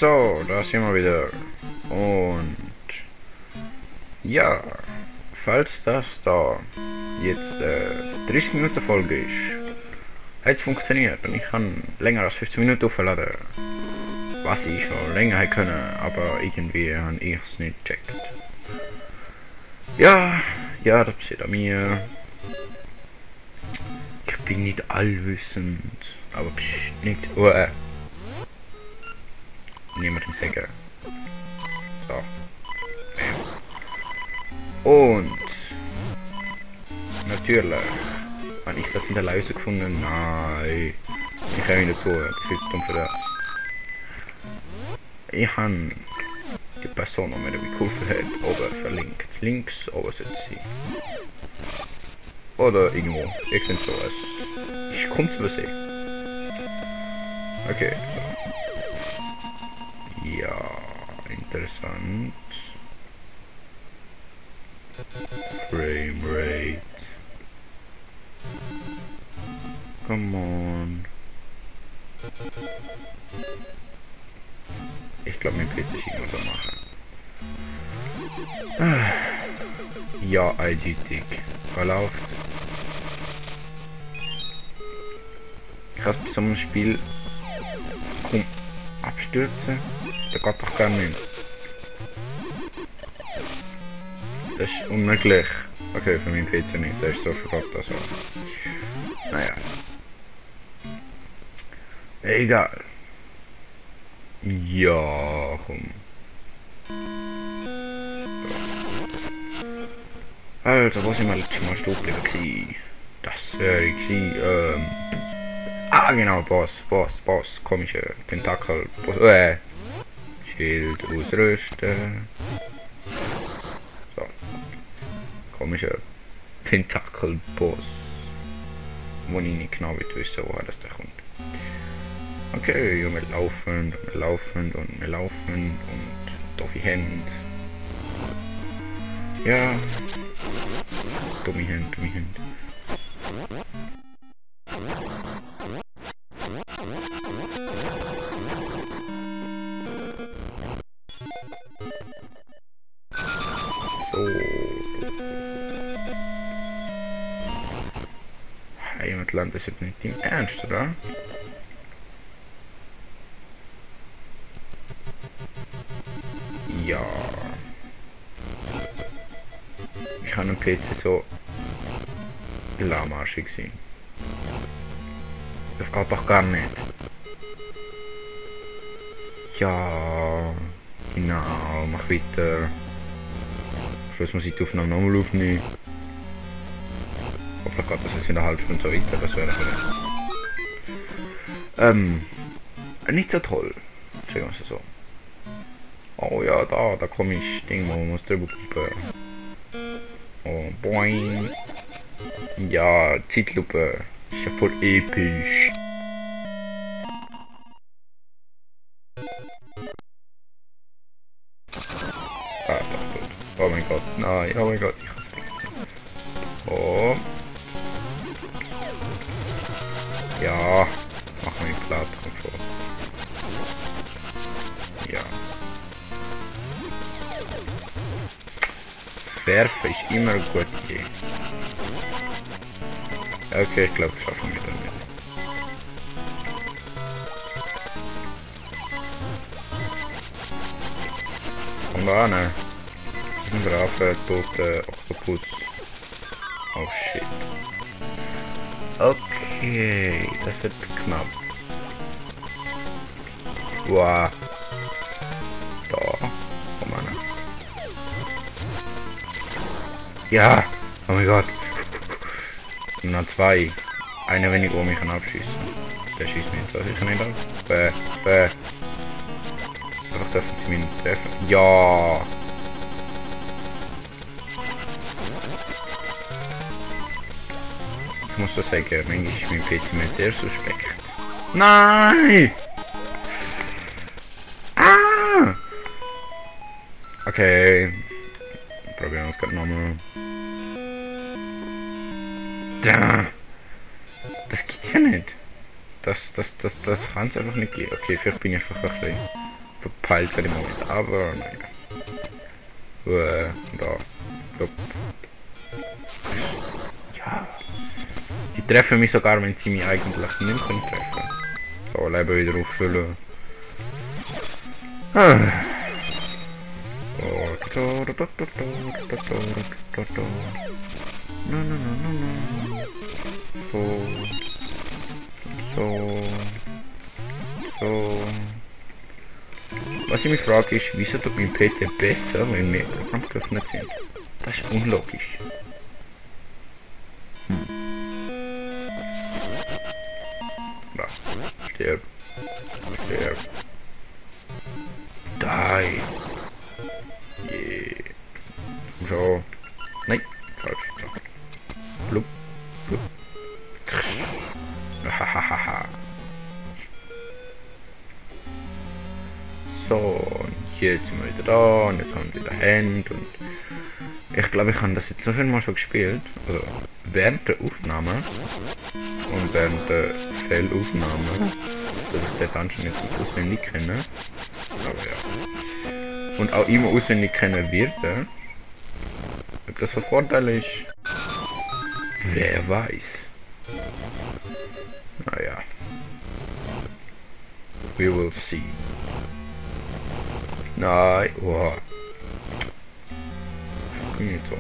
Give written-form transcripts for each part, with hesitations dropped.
So, da sind wir wieder. Und ja, falls das da jetzt 30 Minuten Folge ist, hat es funktioniert und ich kann länger als 15 Minuten aufladen. Was ich schon länger hätte können, aber irgendwie habe ich es nicht gecheckt. Ja, das passiert an mir. Ich bin nicht allwissend, aber nicht. Niemandem sagen. So. Und natürlich habe ich das in der Leise gefunden. Nein. Ich habe ihn dazu. Das ist viel zu dumm für das. Ich habe die Person, die mir dabei geholfen hat, oben verlinkt. Links oben sollte sie. Oder irgendwo. Irgend sowas. Ich komme zu sehen. Okay. Ja, interessant. Frame rate. Come on. Ich glaube, mein PC ist irgendwo so machen. Ja, eindeutig. Verläuft. Ich habe bei so einem Spiel kaum abstürzen. Das geht doch gar nicht. Das ist unmöglich. Okay, für meinen PC nicht. Der ist so schrott. Also. Naja. Egal. Ja, komm. Alter, wo sind wir letztes Mal stehen geblieben? Das wäre gewesen, genau, Boss, komische Tentakel, Boss, Schild ausrüsten. So. Komischer Tentakel-Boss. Wo ich nicht genau wissen, woher das da kommt. Okay, ja, wir laufen und doofe Hände. Ja. Dumme Hände. So. Heimatland ist jetzt nicht im Ernst, oder? Ja. Ich habe einen PC so lahmarschig gesehen. Das geht doch gar nicht. Ja, genau, mach weiter. Schluss muss ich die Aufnahme nochmal aufnehmen. Hoffentlich geht das jetzt in der halben Stunde so weiter, das wäre nicht so toll, sagen wir es so. Oh ja, da komme ich, Ding, man muss drüber kippen. Oh, boing. Ja, Zeitlupe. Ist ja voll episch. Ah, das ist gut. Oh mein Gott, nein, oh mein Gott, ich hasse mich. Oh. Ja, mach mir platt, komm vor. Ja. Werfen ist immer eine gute Idee. Okay, ich glaube, schaffen wir damit. Komm da an. Ein braver, toter Oktopus. Oh shit. Okay, das wird knapp. Wow. Da. Komm an. Ja! Oh mein Gott! Noch zwei. Einer wenig oben, ich kann abschießen. Der schießt mich jetzt auch sicher nicht ab. Einfach dürfen sie mich nicht treffen. Ja! Ich muss das sagen, manchmal ist mein PC mir sehr suspekt. Nein! Ah! Okay. Probieren wir es gerade nochmal. Das gibt's ja nicht. Das kann es einfach nicht gehen. Okay, vielleicht bin ich einfach ein bisschen verpeilt gerade im Moment, aber naja. Da. Stopp. Ja. Die treffen mich sogar, wenn sie mich eigentlich nicht können treffen. So, Leben wieder auffüllen. So. Was ich mich frage ist, wieso tut mein PC besser, wenn mehr Programme geöffnet sind? Das ist unlogisch. Da. Stirb. Stirb. Die. Yeah. So. Nein. Falsch. Blub. Blub. Hahaha. So, und jetzt sind wir wieder da und jetzt haben wir wieder Hände und ich glaube, ich habe das jetzt so viel mal schon gespielt, also während der Aufnahme und während der Fehlaufnahme, dass ich den Dungeon jetzt nicht auswendig kenne, aber ja, und auch immer auswendig kennen werde. Ob das ein Vorteil ist, wer weiß. Naja, we will see. Nein, wow. Nicht so.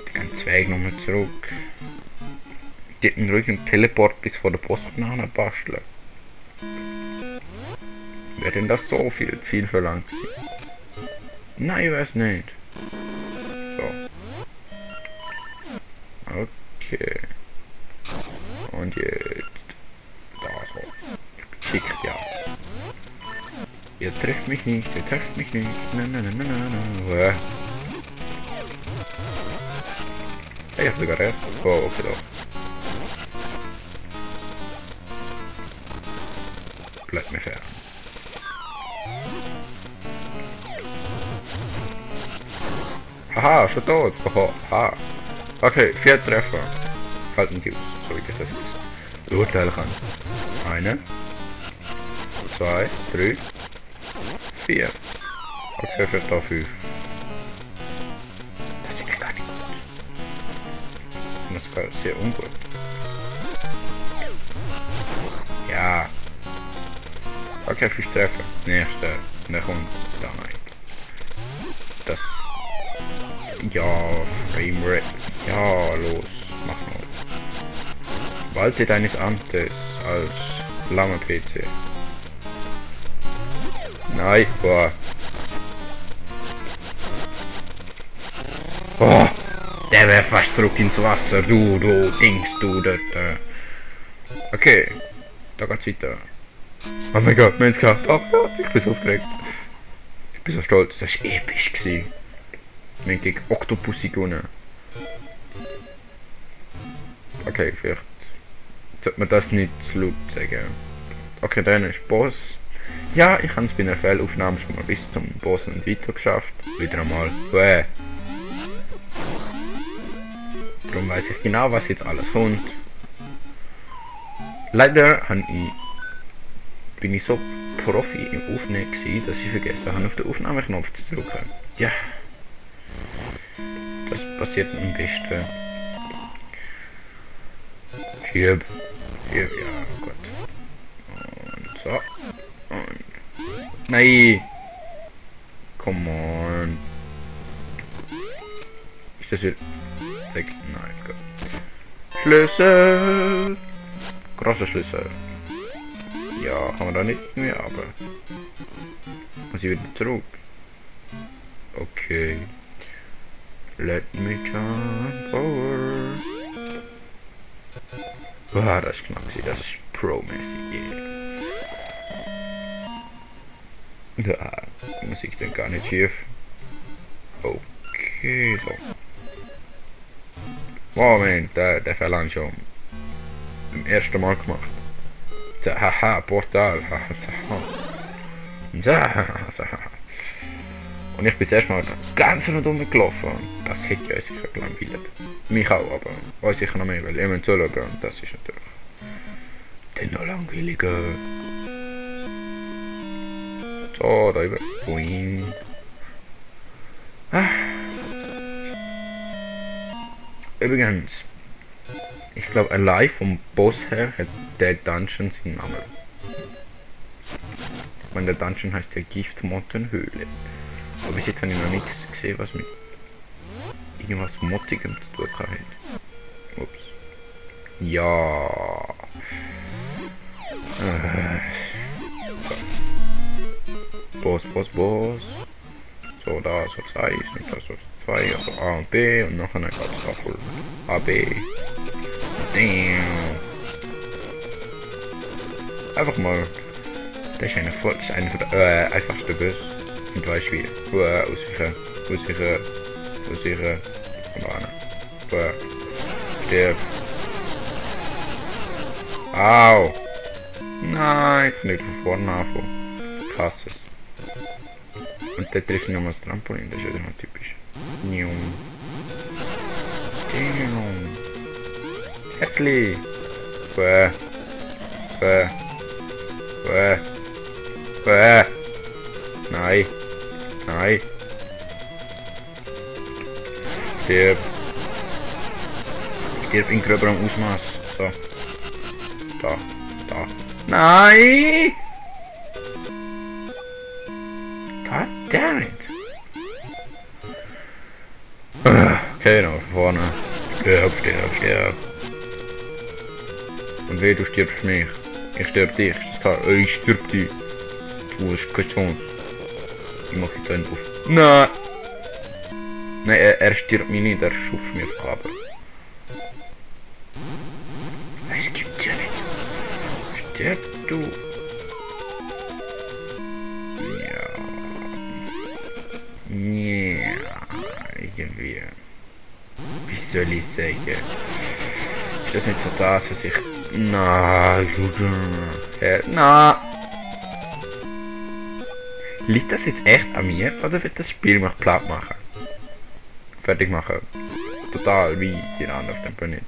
Den ganzen Weg nochmal zurück. Die hätten ruhig im Teleport bis vor der Postnahme basteln. Wäre denn das so viel verlangt? Nein, ich weiß nicht. So. Okay. Und jetzt da so. Geschickt, ja. Ihr trefft mich nicht, ihr trefft mich nicht. Na na na na na na. Ich hab sogar recht. Oh, okay, doch. Bleibt mir fair. Haha, schon tot. Haha. Okay, 4 Treffer. Halten die aus, so wie ich das jetzt beurteilen kann. 1, 2, 3, 4. Okay, für da 5. Das ist gar nicht gut. Das ist gar sehr ungut. Ja. Okay, 5 Treffer. Nächste. Der kommt da rein. Das. Ja, Framerate. Ja, los. Mach mal. Walte deines Amtes als langer PC. Nein, boah. Oh, der wäre fast zurück ins Wasser, du Dings, du dort. Okay, da geht's weiter. Oh mein Gott, wir haben's geschafft. Oh Gott, ich bin so aufgeregt. Ich bin so stolz, das war episch gewesen. Wir haben gegen Octopussy gewonnen. Okay, vielleicht sollte man das nicht zu laut sagen. Okay, dann ist Boss. Ja, ich habe es bei einer Fehlaufnahme schon mal bis zum Boss und weiter geschafft. Wieder einmal. Darum weiß ich genau, was jetzt alles kommt. Leider bin ich so Profi im Aufnehmen gewesen, dass ich vergessen habe, auf den Aufnahmeknopf zu drücken. Ja. Das passiert am besten. Hier, ja, Gott. Und so. Und. Nein! Come on. Ist das jetzt. Nein, Gott. Schlüssel! Großer Schlüssel. Ja, kann man da nicht mehr, aber. Muss ich wieder zurück. Okay. Let me jump over. Ah, das ist knapp, das ist pro-mäßig, yeah. Da, die Musik dann gar nicht schief. Okay, so. Wow, man, der verlangt schon. Beim ersten Mal gemacht. Haha, Portal. Und ich bin das erste Mal ganz rundum gelaufen. Und das hätte ja uns sicher gelangweilt. Mich auch, aber uns sicher noch mehr, weil jemand zuschauen. Und das ist natürlich dann noch langweiliger. So, da über. Boing. Ah. Übrigens, ich glaube, allein vom Boss her hat der Dungeon seinen Namen. Und der Dungeon heißt der Giftmottenhöhle. Aber bis jetzt habe ich noch nichts gesehen, was mit irgendwas Mottigem zu tun hat. Ups. Ja. So. Boss. So, da so 2, und da so 2, also A und B, und nachher geht es da voll A, B. Damn. Einfach mal. Das ist einer der einfachsten Bus. Und weißt wie? Ausweichen. Und ran. Stirb. Au! Nein, jetzt kann ich von vorne anfangen. Krasses. Und der trifft nochmal das Trampolin, das ist ja noch typisch. Nium. Herzlich. Nein. Stirb in gröberem Ausmaß. So. Da. Nein! God damn it! Okay, noch vorne. Stirb. Und weh, du stirbst mich. Ich stirb dich. Ich stirb dich. Du hast keine Chance. Ich mach jetzt einen auf. Nein! Nein, er stirbt mich nicht, er schupft mir auf Kabel. Es gibt ja nicht. Stirb du. Ja, irgendwie. Wie soll ich sagen? Ist das nicht so das, was ich... Nein. Liegt das jetzt echt an mir, oder wird das Spiel mich platt machen? Fertig machen. Total wie die anderen auf dem Planet.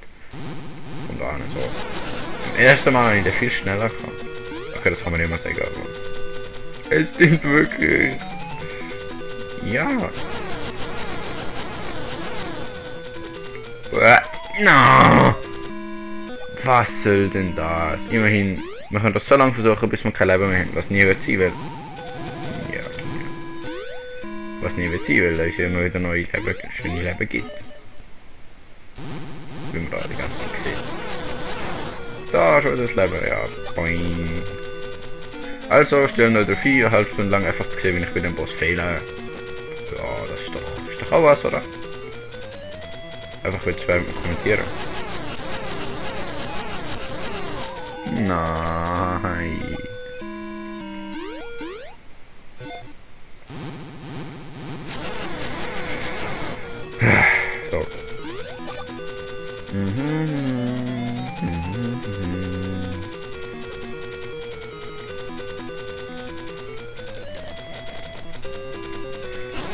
Und da so. Im ersten Mal habe ich den viel schneller gehabt. Okay, das kann man nicht mehr sagen, aber... Es stimmt wirklich. Ja. No. Was soll denn das? Immerhin, wir können das so lange versuchen, bis wir kein Leben mehr haben, was nie wird sein will. Ja, was nie wird sein will, da es immer wieder neue Leben, schöne Leben gibt. Wie man da die ganze Zeit sieht. Da schon das Leben, ja. Boing. Also, stellen wir 4,5 Stunden lang einfach gesehen, wie ich bei dem Boss fehle. Ja, das ist doch auch was, oder? Einfach mit zwei kommentieren. Nein. So.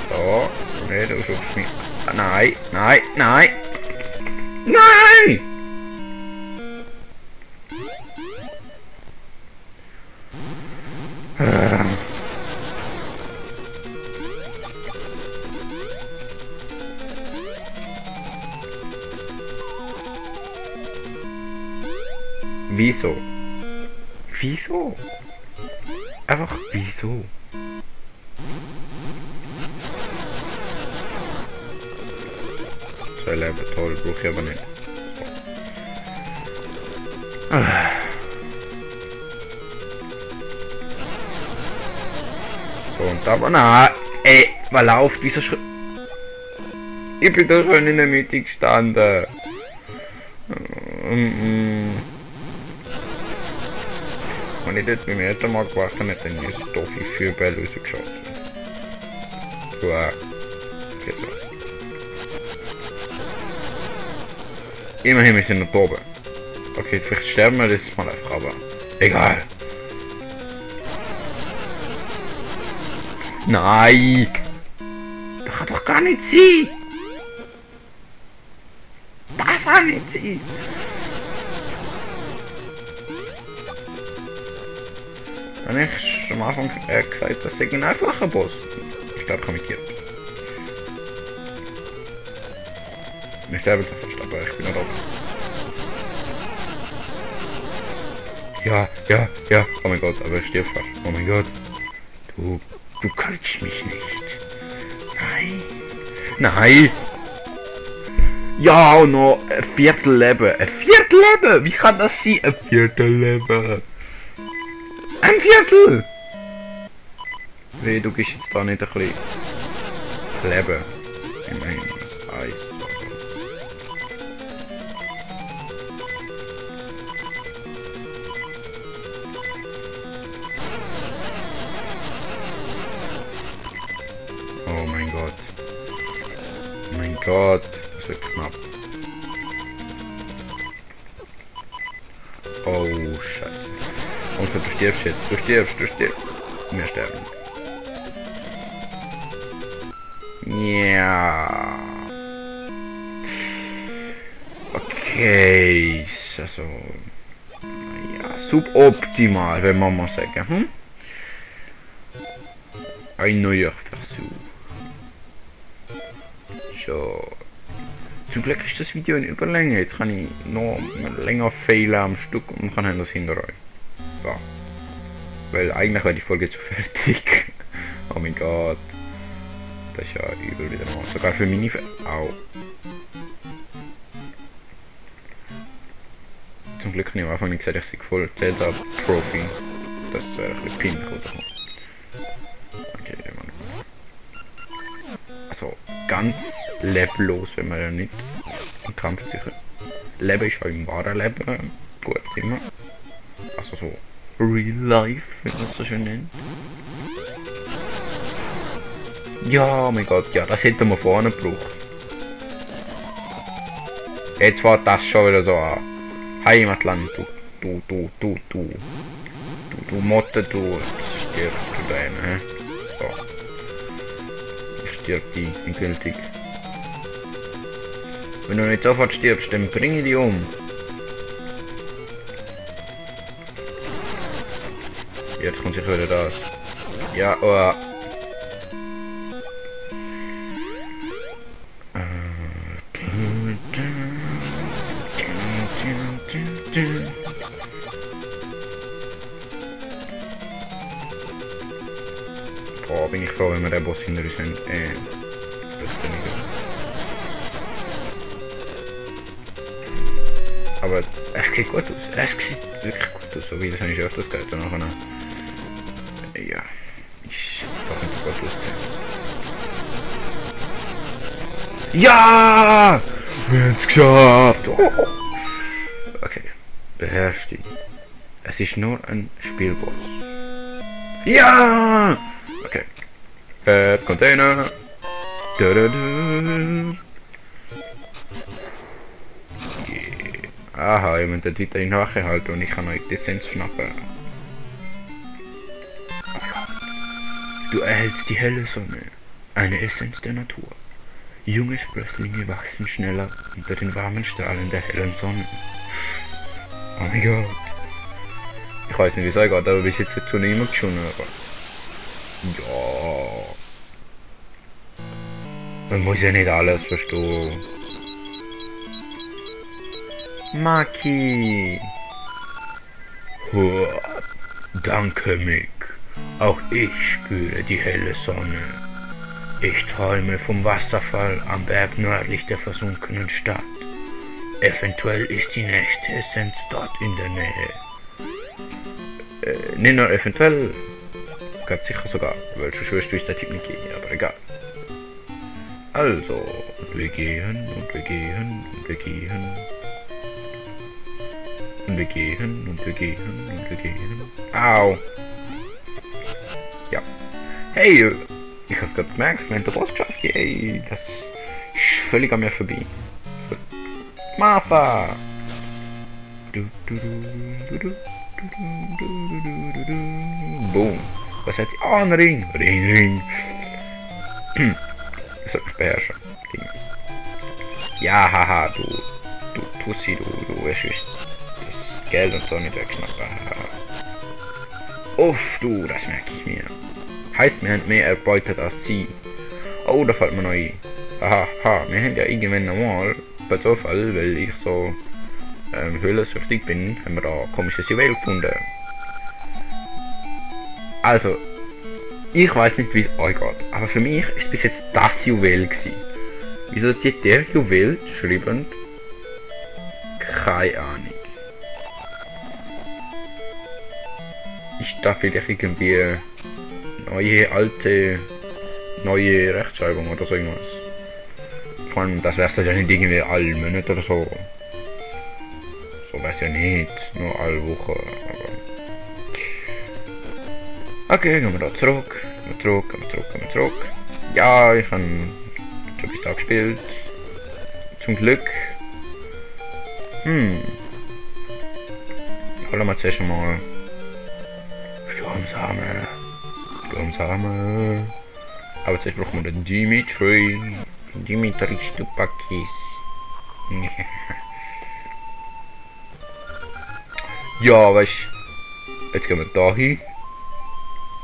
So, nee, du schubst mich. Nein. Wieso? Einfach wieso? So Leben, toll, brauche ich aber nicht. So, und aber na, ey, was läuft? Wieso schon? Ich bin da schon in der Mitte gestanden. Wenn ich das beim ersten Mal gemacht habe, dann ist es doch 4 Bälle rausgeschossen. So, geht so. Immerhin, wir sind noch oben. Okay, vielleicht sterben wir das mal einfach, aber egal. Kann doch gar nicht sein! Das kann nicht sein! Habe ich am Anfang gesagt, das ist ein einfacher Boss. Ich glaube, ich habe mich geirrt. Wir sterben fast, aber ich bin noch da. Ja. Oh mein Gott, aber ich sterbe fast. Oh mein Gott. Du kannst mich nicht. Nein. Ja, und noch ein Viertelleben. Ein Viertelleben? Wie kann das sein? Ein Viertelleben. Ein Viertel! Weh, du gibst jetzt da nicht ein bisschen Leben. Immerhin. Eis. Oh mein Gott. Mein Gott. Das wird knapp. Oh, Scheiße. Und du stirbst jetzt. Du stirbst. Wir sterben. Ja. Okay. Also. Ja, suboptimal, wenn man mal sagen. Ein neuer Versuch. So. Zum Glück ist das Video in Überlänge. Jetzt kann ich noch länger fehlen am Stück und kann das hinter euch. So. Weil eigentlich war die Folge zu fertig. Oh mein Gott. Das ist ja übel wieder mal. Sogar für meine Au. Zum Glück habe ich am Anfang nicht gesagt, dass ich voll Zelda Profi. Das wäre ein bisschen peinlich oder so. Okay, man. Also ganz levellos, wenn man ja nicht im Kampf sicher. Leben ist auch im wahren Leben gut immer. Also so Real Life, wenn man es so schön nennt. Ja, oh mein Gott, ja, das hätten wir vorne gebraucht. Jetzt fährt das schon wieder so an. Heimatland, du Motte, du stirbst du deine, so. Ich stirb die, endgültig. Wenn du nicht sofort stirbst, dann bringe ich die um. Jetzt kommt sicher wieder das. Ja, oh. Boah, bin ich froh, wenn wir den Boss hinter uns haben. Aber es sieht gut aus. Es sieht wirklich gut aus, so wie das habe ich öfters gehört. Und nachher, ja, ist doch nicht so gut ausgesehen. Ja! Wir haben es geschafft! Oh. Okay, beherrscht dich. Es ist nur ein Spielboss. Ja! Okay. Container. Yeah. Aha, ich muss den Titel in Hache halten und ich kann euch die Essenz schnappen. Du erhältst die helle Sonne, eine Essenz der Natur. Junge Sprösslinge wachsen schneller unter den warmen Strahlen der hellen Sonne. Oh mein Gott. Ich weiß nicht, wie es euch geht, aber bis jetzt dazu niemand geschonnen. Ja. Man muss ja nicht alles verstehen. Maki. Danke, Mick. Auch ich spüre die helle Sonne. Ich träume vom Wasserfall am Berg nördlich der versunkenen Stadt. Eventuell ist die nächste Essenz dort in der Nähe. Nicht nur eventuell, ganz sicher sogar, weil sonst wirst du der Typ nicht gehen, aber egal. Also, wir gehen und wir gehen und wir gehen. Und wir gehen und wir gehen und wir gehen. Au! Ja. Hey, ich hab's gerade gemerkt, wir haben den Boss geschafft. Yay, das ist völlig an mir vorbei. Martha! Boom. Was hat sie? Oh, ein Ring. Ring. Ich sollte mich beherrschen. Ja, haha, du Tussi, du wirst das Geld und so nicht wegschnappen. Uff, du, das merke ich mir. Heißt, wir haben mehr erbeutet als sie. Oh, da fällt mir noch ein. Aha, wir haben ja irgendwann normal, bei Zufall, weil ich so höhlensüchtig bin, haben wir da ein komisches Juwel gefunden. Also, ich weiß nicht, wie es euch geht, aber für mich ist bis jetzt das Juwel gewesen. Wieso ist jetzt der Juwel geschrieben? Keine Ahnung. Ist da vielleicht irgendwie neue Rechtschreibung oder so irgendwas? Ich meine, das wäre ja nicht irgendwie alle Monate oder so. So wäre es ja nicht, nur alle Wochen. Aber okay, gehen wir da zurück. Gehen wir zurück. Ja, ich habe schon bis da gespielt. Zum Glück. Holen wir zuerst mal Sturmsamen. Aber zuerst brauchen wir den Dimitri Stupakis. Ja, weißt du, jetzt gehen wir da hin.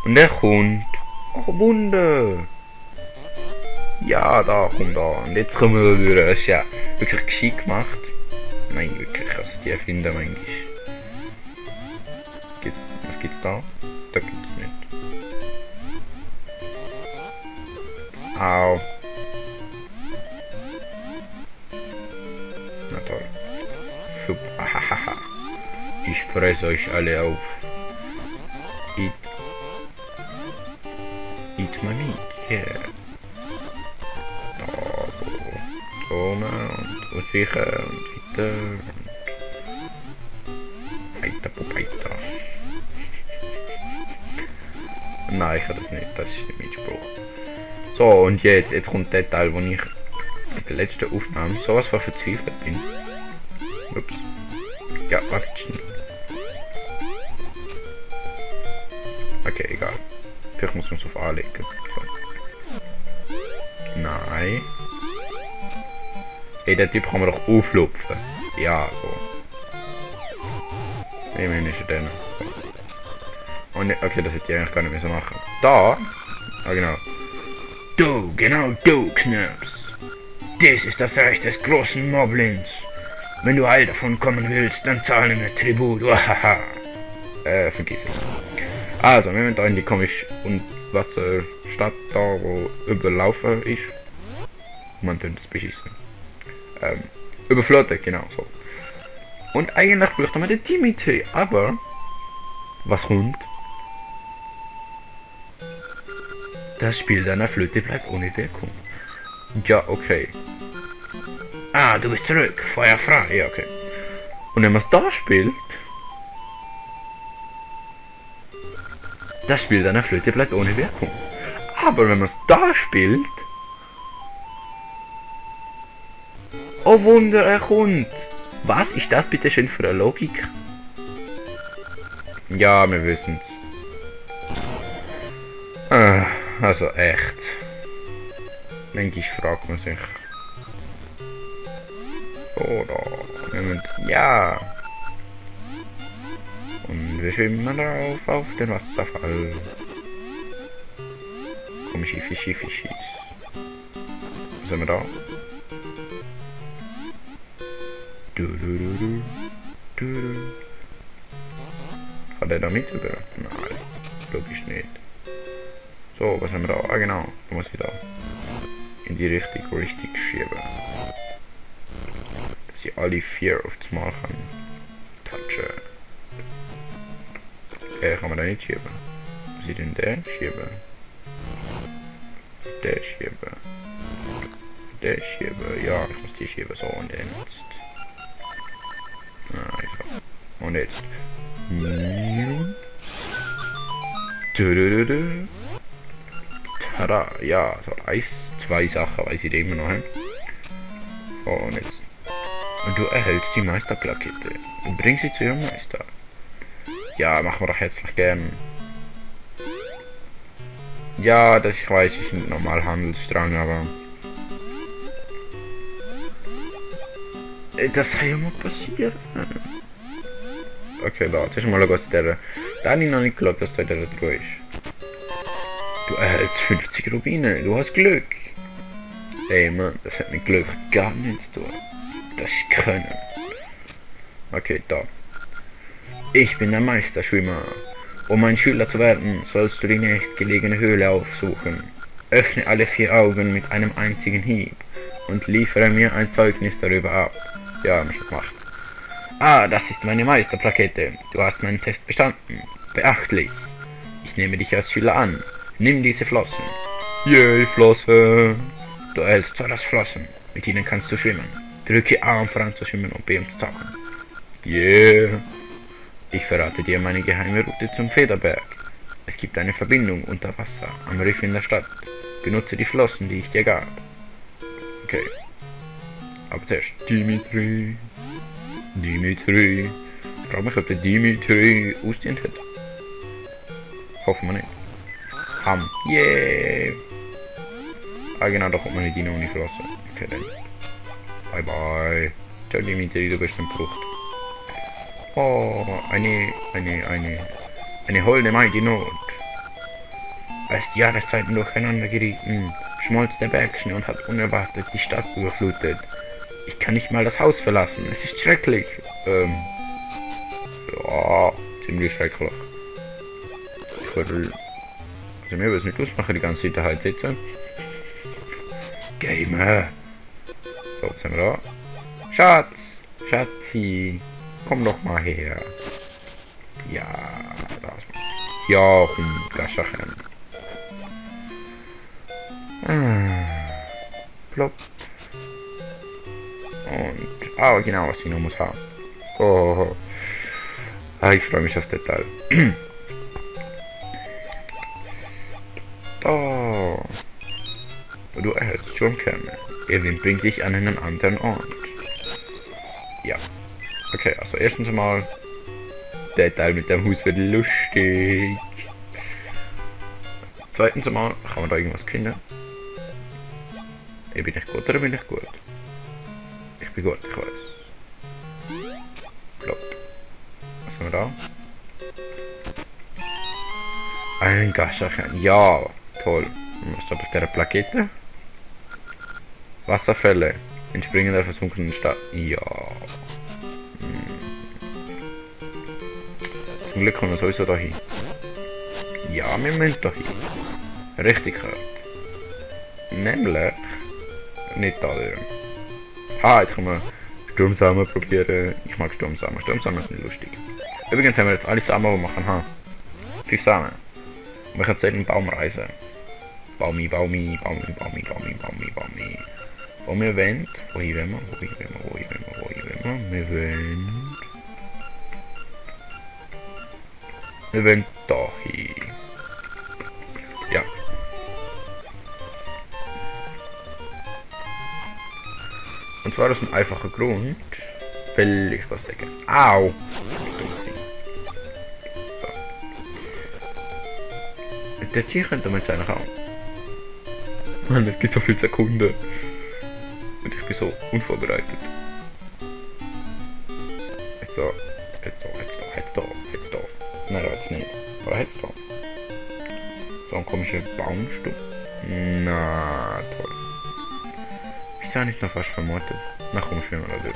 Und er kommt. Oh, Wunder. Ja, da, komm da. Und jetzt kommen wir wieder. Das ist ja wirklich gescheit gemacht. Nein, wirklich. Also die erfinden manchmal. Was gibt's da? Da gibt's nicht. Au. Na toll. Super. Ahahaha. Ich fresse euch alle auf. Eat my meat. Yeah. So, und ausweichen und weiter. Weiter. Nein, ich kann das nicht. Das ist nicht mein Spruch. So, und jetzt kommt der Teil, wo ich in der letzten Aufnahme sowas von verzweifelt bin. Ups. Ja, warte. Okay, egal. Vielleicht muss man es auf A legen. So. Nein. Ey, der Typ kann man doch auflupfen. Ja, so. Immerhin ist er dann. So. Und okay, das hätte ich eigentlich gar nicht mehr so machen. Da. Ah, genau. Du, Knirps. Dies ist das Reich des großen Moblins. Wenn du heil davon kommen willst, dann zahle mir Tribut. Wahaha. Vergiss es. Also, wir sind da in die komische und Wasserstadt da, wo überlaufen ist. Man könnte es beschissen. Überflutet, genau so. Und eigentlich bräuchte man den Dimitri, aber was kommt? Das Spiel deiner Flöte bleibt ohne Wirkung. Ja, okay. Ah, du bist zurück. Feuer frei. Ja, okay. Und wenn man es da spielt, das Spiel deiner Flöte bleibt ohne Wirkung. Aber wenn man es da spielt, oh Wunder, er kommt. Was ist das bitte schön für eine Logik? Ja, wir wissen's. Also echt. Manchmal fragt man sich. Oder ja. Und wir schwimmen drauf auf den Wasserfall. Komische Fischis. Was haben wir da? Hat er da mit über? Nein, logisch nicht. So, was haben wir da? Ah genau, da muss ich da in die richtig schieben. Dass ich alle 4 auf das Mal kann touchen. Kann man da nicht schieben. Muss ich denn den schieben? Der schieben. Ja, ich muss die schieben. So, und jetzt. Und jetzt. Tada, ja, so 2 Sachen weiß ich immer noch. So, und jetzt. Und du erhältst die Meisterplakette. Und bring sie zu ihrem Meister. Ja, machen wir doch herzlich gern. Ja, das ich weiß, ist ein normaler Handelsstrang, aber Das kann ja mal passieren. Okay, da, das ist mal ein der. Da habe ich noch nicht geglaubt, dass da der Truhe ist. Du erhältst 50 Rubine, du hast Glück. Ey Mann, das hat mit Glück gar nichts zu tun. Das ist Können. Okay, da. Ich bin der Meisterschwimmer. Um ein Schüler zu werden, sollst du die nächstgelegene Höhle aufsuchen. Öffne alle 4 Augen mit einem einzigen Hieb und liefere mir ein Zeugnis darüber ab. Ja, haben wir schon gemacht. Ah, das ist meine Meisterplakette. Du hast meinen Test bestanden. Beachtlich. Ich nehme dich als Schüler an. Nimm diese Flossen. Yay, Flossen. Du erhältst 2 Flossen. Mit ihnen kannst du schwimmen. Drücke A, um voranzuschwimmen und B, um zu tauchen. Yeah. Ich verrate dir meine geheime Route zum Federberg. Es gibt eine Verbindung unter Wasser am Riff in der Stadt. Benutze die Flossen, die ich dir gab. Okay. Aber zuerst Dimitri. Dimitri. Ich frage mich, ob der Dimitri ausdient hat. Hoffen wir nicht. Ham. Yeah. Ah genau, da kommt man nicht rein ohne Flossen. Okay, dann. Bye bye. Ciao Dimitri, du bist ein Frucht. Oh, eine holde Mai die Not. Als die Jahreszeiten durcheinander gerieten, schmolz der Bergschnee und hat unerwartet die Stadt überflutet. Ich kann nicht mal das Haus verlassen, es ist schrecklich. Ja, ziemlich schrecklich. Ich würde... Also mir würde es nicht ausmachen, die ganze Zeit daheim sitzen. Gamer. So, jetzt sind wir da. Schatz, Schatzi. Komm doch mal her. Ja, da ist man. Ja, Gaschachen. Plopp. Und, ah, genau, was ich noch muss haben. Oh, ich freue mich auf Detail. Da. Du erhältst schon Kerne. Erwin bringt dich an einen anderen Ort. Ja. Okay, also erstens mal, der Teil mit dem Haus wird lustig. Zweitens mal, kann man da irgendwas finden? Bin ich gut oder bin ich gut? Ich bin gut, ich weiß. Plopp. Was haben wir da? Ein Gaschachen, ja, toll. Was habe ich der Plakette? Wasserfälle. Entspringen der versunkenen Stadt. Ja. Zum Glück kommen wir sowieso da hin. Ja, wir müssen da hin. Richtig gehört. Nämlich... Nicht da drüben. Ah, jetzt können wir Sturmsamen probieren. Ich mag Sturmsamen. Sturmsamen sind lustig. Übrigens haben wir jetzt alle Samen, die wir machen. 5 Samen. Und wir können jetzt einen Baum reisen. Baumi, Baumi, Baumi, Baumi, Baumi, Baumi, Baumi. Wo wir wollen. Wohin wollen wir? Wohin wollen wir? Wohin wollen wir? Wohin wollen wir? Wir wollen... Wir wollen da hin. Ja. Und zwar aus einem einfachen Grund, will ich was sagen. Au! So. Das hier könnte man jetzt eigentlich auch. Mann, es gibt so viele Sekunden. Und ich bin so unvorbereitet. Jetzt so. Jetzt da. Nein, jetzt nicht. Aber jetzt da. So ein komischer Baumstumpf. Na, toll. Wieso habe ich noch fast vermordet? Na komm, schwimmen wir da durch.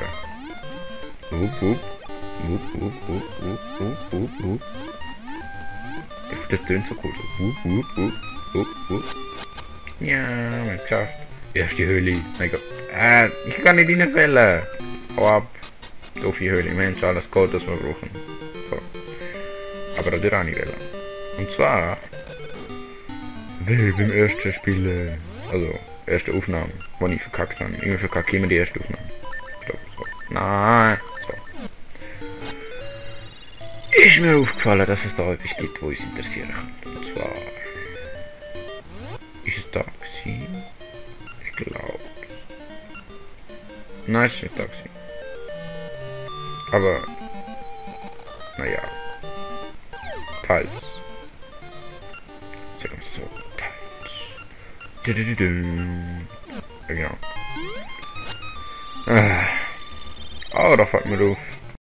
Das tönt so cool. Ja, wir haben es geschafft. Erste Höhle. Mein Gott. Ich kann nicht reinfällen. Hau ab. Doofe Höhle. Wir haben schon alles Gold, das wir brauchen. So. Aber da dürfen wir nicht. Und zwar... beim ersten Spiel... Also, erste Aufnahme, wo ich verkackt habe. Irgendwie verkacke ich immer die erste Aufnahme. Ich glaube so. Nein. So. Ist mir aufgefallen, dass es da etwas gibt, wo uns interessieren kann. Und zwar... Ist es da gewesen? Ich glaube... Nein, es ist nicht da gewesen. Aber... Naja. Teils. Sagen wir es so. Teils. Ja, genau. Oh, da fällt mir auf.